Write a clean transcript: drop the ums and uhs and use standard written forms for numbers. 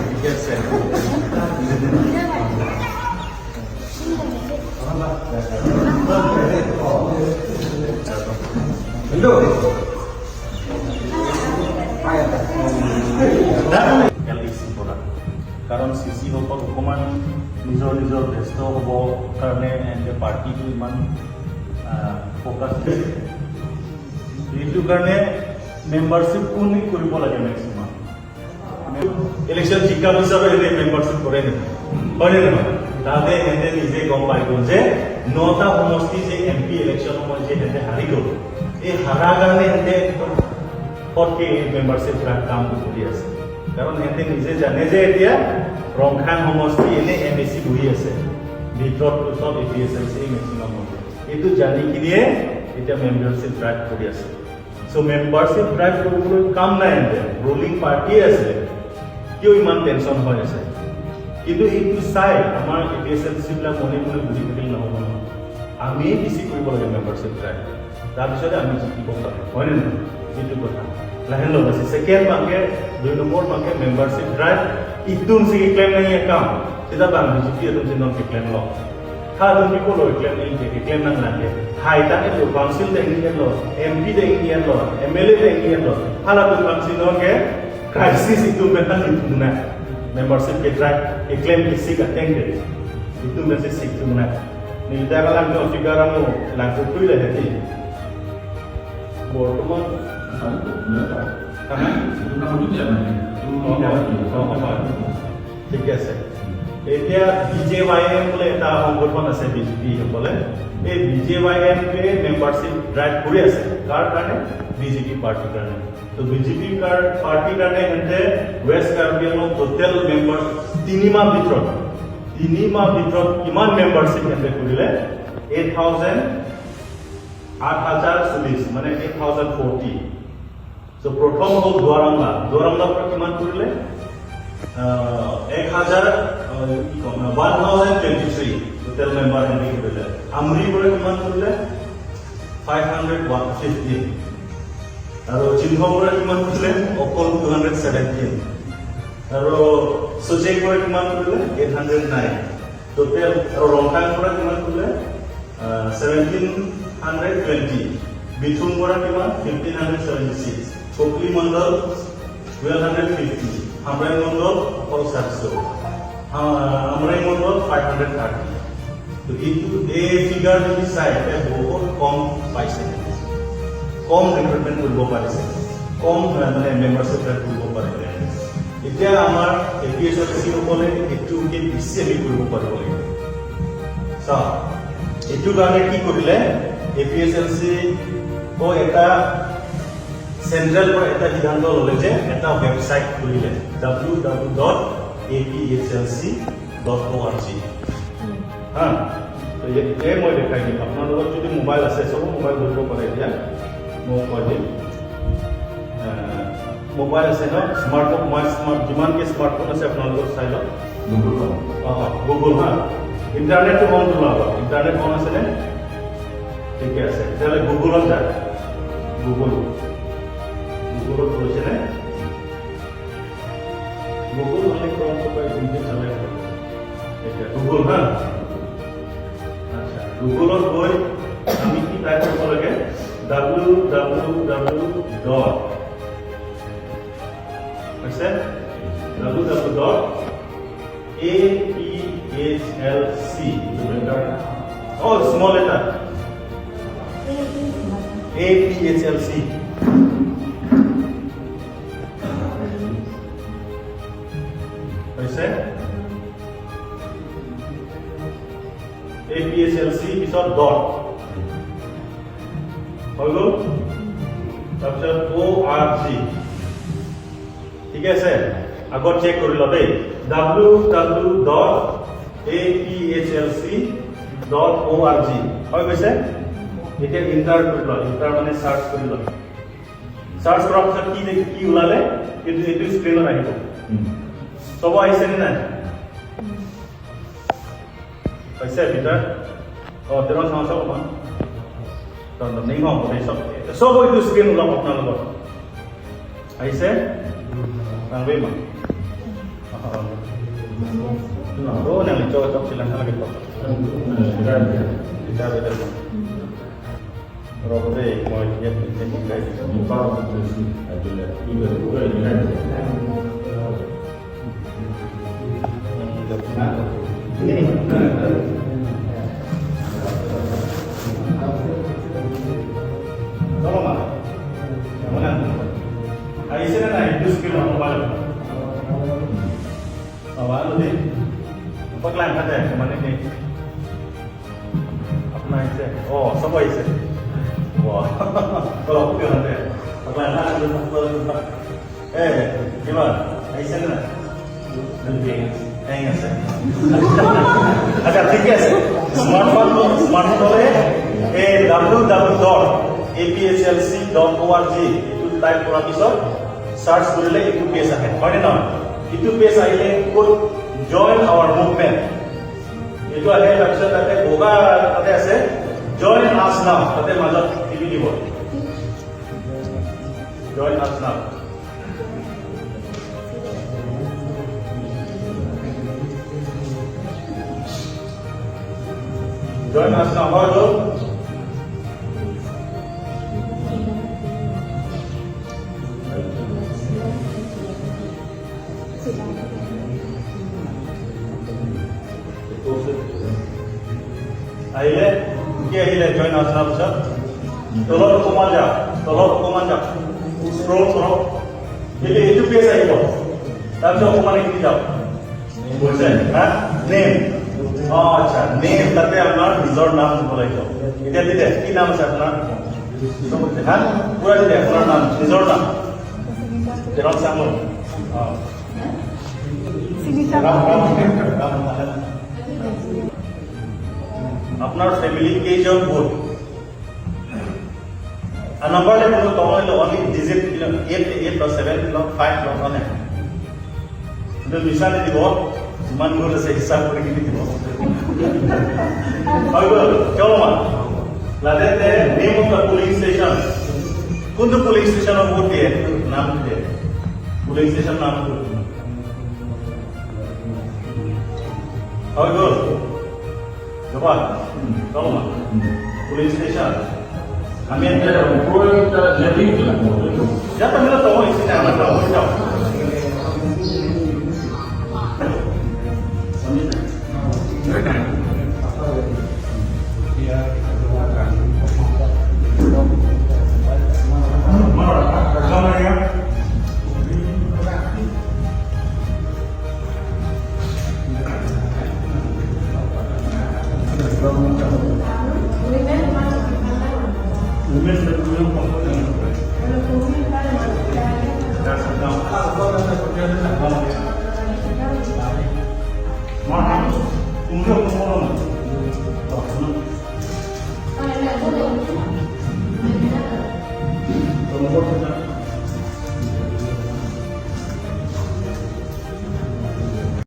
ঠিকে আছে। এল এ চিৰ পৰা, কাৰণ চি চিসকল অকণমান নিজৰ নিজৰ ব্যস্ত হ'ব কাৰণে এহেঁতে পাৰ্টিটো ইমান ফ'কাছ, এইটো কাৰণে মেম্বাৰশ্বিপ কোনে কৰিব লাগে? মেক্সিমাম ইলেকশ্যন জিকাৰ পিছত এনে মেম্বাৰশ্বিপ কৰে নেকি? হয়নে নহয়? তাতে সিহঁতে নিজে গম পাই গ'ল যে নটা সমষ্টি যে এম পি ইলেকশ্যন সময়ত যে সিহঁতে হাৰি গ'ল, এই হাৰাৰ কাৰণে সিহঁতে একদম ফটকে মেম্বাৰশ্বিপ কামটো কৰি আছে। কাৰণ সিহঁতে নিজে জানে যে এতিয়া ৰংখাং সমষ্টি এনে এম এ চি বহি আছে, ভিতৰতটো চব A P S L C maximum হ'ব। এইটো জানি কিনিয়ে এতিয়া মেম্বাৰশ্বিপ ড্ৰাইভ কৰি আছে। চ' মেম্বাৰশ্বিপ ড্ৰাইভ কৰিবলৈ কাম নাই, সিহঁতে ৰুলিং পাৰ্টিয়ে আছে, কিয় ইমান টেনশ্যন হৈ আছে? কিন্তু এইটো চাই আমাৰ এ পি এছ এল চিবিলাক মনে মনে বুজি থাকিলে নহ'ব নহয়। আমিয়ে বেছি কৰিব লাগে মেম্বাৰশ্বিপ ড্ৰাইভ, তাৰপিছতে আমি জিকিব পাৰিম, হয়নে নহয়? এইটো কথা লাহে লগ আছে। সেকেন্ড মাকে, দুই নম্বৰ মাকে মেম্বাৰশ্বিপ ড্ৰাইভ ইতুম সি ক্লেম नहीं है काम सीधा bang BJP atum si non claim lo tha tum bi ko lo claim ni ke claim nang na ke hai ta ni lo council de ni lo MP de ni lo MLA de ni lo hala tum bang si non ke crisis itu memang itu na membership ke drive ke claim ke sik attended itu mesti sik tu na ni da lang no figure mo lang ko kuile heti বৰ্তমান। ঠিকে আছে। এতিয়া B J Y M বোলে এটা সংগঠন আছে, BJP সকলে, এই বি জে ৱাই এমটোৱে মেম্বাৰশ্বিপ ড্ৰাইভ কৰি আছে। কাৰ কাৰণে? বিজেপি পাৰ্টিৰ কাৰণে। তো বিজেপি পাৰ্টিৰ কাৰণে সিহঁতে west Karbi Anglong total member 3 মাহ ভিতৰত কিমান মেম্বাৰশ্বিপ সিহঁতে কৰিলে? 8,000, 8,040, মানে 8,040। চ' প্ৰথম হ'ল দুৱাৰংলা। দুৱাৰংলাৰ পৰা কিমান কৰিলে? 1,000, কি ক'ম, 1,023 total member সিহঁতে কৰিলে। আমৰিৰ পৰা কিমান কৰিলে? 515। আৰু চিহ্নৰ পৰা কিমান কৰিলে? অকল 217। আৰু চুজেক পৰা কিমান কৰিলে? 809 টোটেল। আৰু ৰংখাং পৰা কিমান কৰিলে? 1,720। বিথুং পৰা কিমান? 1,576। ককলি মণ্ডল 1,250। হামৰাই মণ্ডল অকল 700। আমৰাই মণ্ডল 530। তো এইটো এই ফিগাৰ যদি চাই, এতিয়া বহুত কম পাইছে, কম ৰিক্ৰুটমেণ্ট কৰিব পাৰিছে, কম মানে মেম্বাৰশ্বিপ কৰিব পাৰিলে। এতিয়া আমাৰ এ পি এছ এল চিসকলে এইটোকে বেছি আমি কৰিব পাৰিব লাগিব। চাওক, এইটো কাৰণে কি কৰিলে? A P S L C এটা চেণ্ট্ৰেল পৰা এটা সিদ্ধান্ত ল'লে যে এটা ৱেবছাইট খুলিলে, ww.aphlc.org। হা, তো এতিয়াই মই দেখাই দিম। আপোনাৰ লগত যদি মোবাইল আছে, চব মোবাইল ধৰিব পাৰে। এতিয়া মই কৈ দিম। মোবাইল আছে ন? স্মাৰ্টফোন, মই স্মাৰ্ট, যিমানকি স্মাৰ্টফোন আছে আপোনালোকৰ চাই লওক। অঁ, গুগল, হা, ইণ্টাৰনেটটো অন ওলাব। ইণ্টাৰনেট অন আছেনে? ঠিকে আছে। তেতিয়াহ'লে গুগলত যায়। গুগলত গৈছেনে? গুগল হ'লে ক্ৰম ইঞ্জিন চলাই। এতিয়া গুগল, হা, আচ্ছা, গুগলত গৈ আমি কি টাইপ কৰিব লাগে? ডাব্লিউ ডাব্লিউ ডাব্লিউ ডট হৈছে ww.aphlc, oh, small letter APHLC হৈছে APHLC, পিছত ডট হৈ গ'ল, তাৰপিছত ORG। ঠিক আছে, আগত চেক কৰি লওঁ দেই। ww.aphlc.org হৈ গৈছে। এতিয়া ইণ্টাৰ কৰি লোৱা। ইণ্টাৰ মানে চাৰ্চ কৰি লোৱা। চাৰ্চ কৰাৰ পিছত কি কি ওলালে? এইটো স্ক্ৰীণত আহিব। চব আহিছেনে নাই? হৈছে ভিতৰত। অঁ, তেওঁ চাওঁ চাওঁ অকণমান। চব এইটো স্ক্ৰীন ওলাব আপোনালোকৰ। আহিছে? Nang Oh, nang cocok silang lagi kok. Kita beda. Robe, মই ইয়াত শিকাই দিছোঁ। চলো মা। আহিছে নে নাই এইটো স্ক্ৰীনত মোবাইলত? অঁ, দেই পগলা খাতে মানে কি আপোনাৰ আহিছে? অঁ, চব আহিছে। অলপ পগলা এ কিবা আহিছে নে নাই? হেং আছে। আচ্ছা, ঠিকে আছে। স্মাৰ্টফোন, স্মাৰ্টফোন হ'লে এই ww.apslc.org এইটো টাইপ কৰাৰ পিছত চাৰ্চ কৰিলে এইটো পেজ আহে, হয়নে নহয়? এইটো পেজ আহিলে ক'ত জইন আৱাৰ মুভমেণ্ট এইটো আহে। তাৰপিছত তাতে বগা তাতে আছে জইন আছ নাও, তাতে মাজত টিপি দিব, জইন আছ নাও। জইন আছ নাও হৈ গ'ল। আহিলে কি আহিলে? জইন আছ নাও পিছত তলত অকণমান যাওক, তলত অকণমান যাওক, স্ক্ৰল কৰক, এইটো পেজ আহিব। তাৰপিছত অকণমান এইখিনি যাওক, বুজিছে? হা, নেম। অঁ, আচ্ছা, নেম, তাতে আপোনাৰ নিজৰ নাম দিব লাগিব। এতিয়া দিলে, কি নাম আছে আপোনাৰ? হা, পুৰা দিলে আপোনাৰ নাম, নিজৰ নাম তেৰণ চাঙৰ। অঁ, ৰাম ৰাম ৰাম। আপোনাৰ ফেমিলি কেইজন ভোট নাম্বাৰলে কোনো কমন অনলি ডিজিট 8 8 বা 7 5 মানে কিন্তু মিছা নিদিব। যিমান ভোট আছে হিচাপ কৰি কিনি দিব। হৈ গ'ল। চলো মা, লাতে name of the polling station, কোনটো পুলিং ষ্টেচনৰ ভোট দিয়ে নাম দিয়ে, পুলিং ষ্টেচন নামটো। হৈ গ'ল। ৰ'বা, চলো মা, পুলিং ষ্টেচন আমি যাতে মিলে তো ইসিনে আমার যাও।